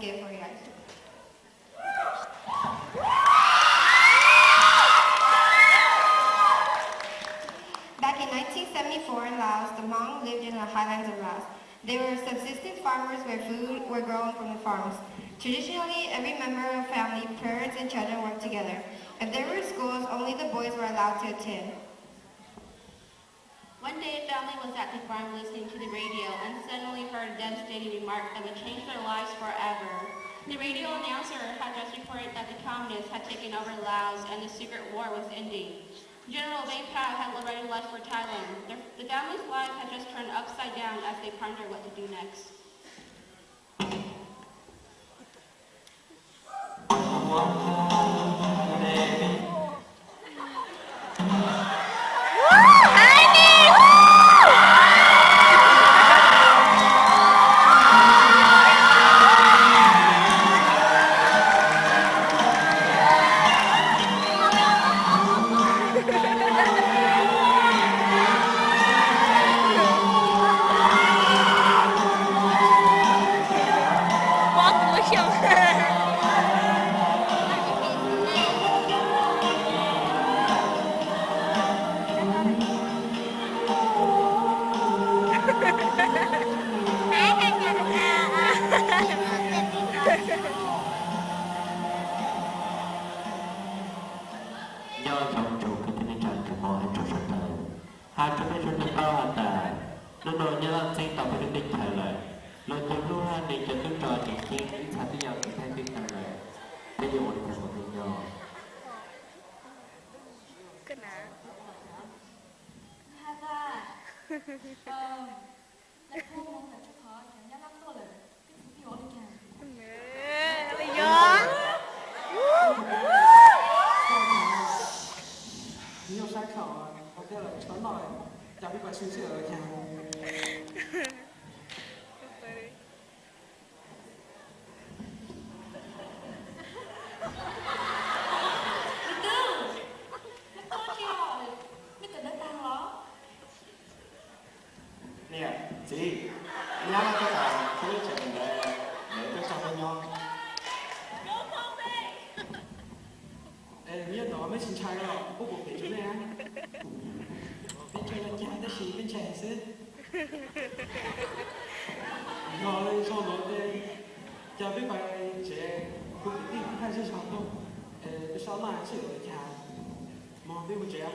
Get for you guys. Back in nineteen seventy-four in Laos, the Hmong lived in the highlands of Laos. They were subsistence farmers where food were grown from the farms. Traditionally, every member of family, parents and children, worked together. If there were schools, only the boys were allowed to attend. One day, a family was at the farm listening to the radio and suddenly heard a devastating remark that would change their lives forever. The radio announcer had just reported that the communists had taken over Laos and the secret war was ending. General Vang Pao had already left for Thailand. The, the family's life had just turned upside down as they pondered what to do next. Nyob zoo tsoom kwv tij neej tsa tsoom mloog hab tsoom saib, has rua peb suav dlawg paub has tas, nub nua nyob Laj Txeeb tau peb lub teb chaws lawm, luag tug hlub hab neeg cov tub rog tseem ceeb ib txha twb yog kev thaij twb tag lawm, peb yuav ua li cas kom tau nyob? Nyob sab khaum ua teb lawm tsis tau noj, cas peb pais xwb xwb lawm cas. Niam txiv, nyab laj tuaj tas, peb lub tsev ntawd lawv tuaj tsa peb nyob. Nyob tod mej tsis ntshai los kuv pem tsuas nej. Peb tsaug li cas tab sis peb ntshai xwb. Yog li zoo no ces cas peb pais tsev, kuv kwv tij kuj thaij zej zog tuaj, peb sab laj seb yuav li cas, mog peb mus tsev.